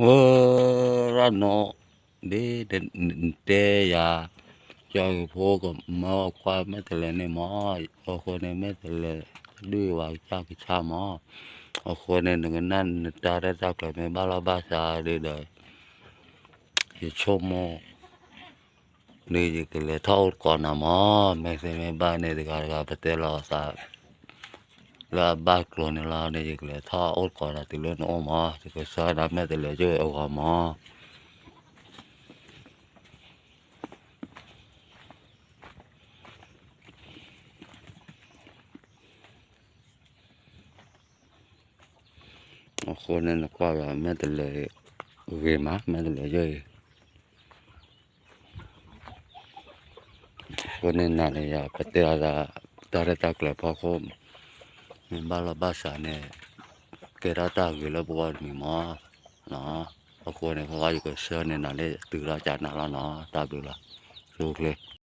ဝဲဒၣ်နီၤ, ဒ်နတဲယၤ, ကၠီကဖိကမၢအကွၢ်မဲာ်တလဲၤန့ၣ်မး, အဃိန့ၣ် မဲာ်တလဲၤ ဒုးဝဲကစၢ်ကဆါမး, အဃိန့ၣ် နကနၣ်နတၢ်ရဲၣ်တၢ်ကျဲၤမ့ၢ်ဘၣ်လီၢ်ဘၣ်စးဒ်ဒီး ယဆိကမိၣ် န့ၣ်ယကလဲၤထီၣ်အိၣ်တကိးနၤမး, မ့ၢ်သ့မ့ၢ်ဘၣ်န့ၣ် တဂၤတဂၤပတဲလီၤသး လၢအဘၣ်ကျိၤန့ၣ်လီၤန့ၣ် ယကလဲၤထီၣ်အိၣ်တကိးနၤတုၤလၢနအိၣ်မး, ယကဆှၢနၤမဲာ်တလဲၤယိၣ်အဂီၢ်မး. အဃိန့ၣ်နကွၢ်ဒီးမဲာ်တလဲၤဂ့ၤမး, မဲာ်တလဲၤယိၣ်အံၤ အဃိန့ၣ်နၤန့ၣ်ယၤ ပတဲအီၤသး တၢ်ရဲၣ်တၢ်ကျဲၤဖီခိၣ် မ့ၢ်ဘၣ်လီၢ်ဘၣ်စးန့ၣ် ကဲထီၣ်တၢ်ဂ့ၤလၢပဂီၢ်တမံၤမး. အဃိန့ၣ် ဖဲယကဆှၢန့ၢ်နၤလၢတုၤလီၤကနၤလီၤနီၤ, တၢ်ဘျုးလီၤ, ဆိၣ်ချ့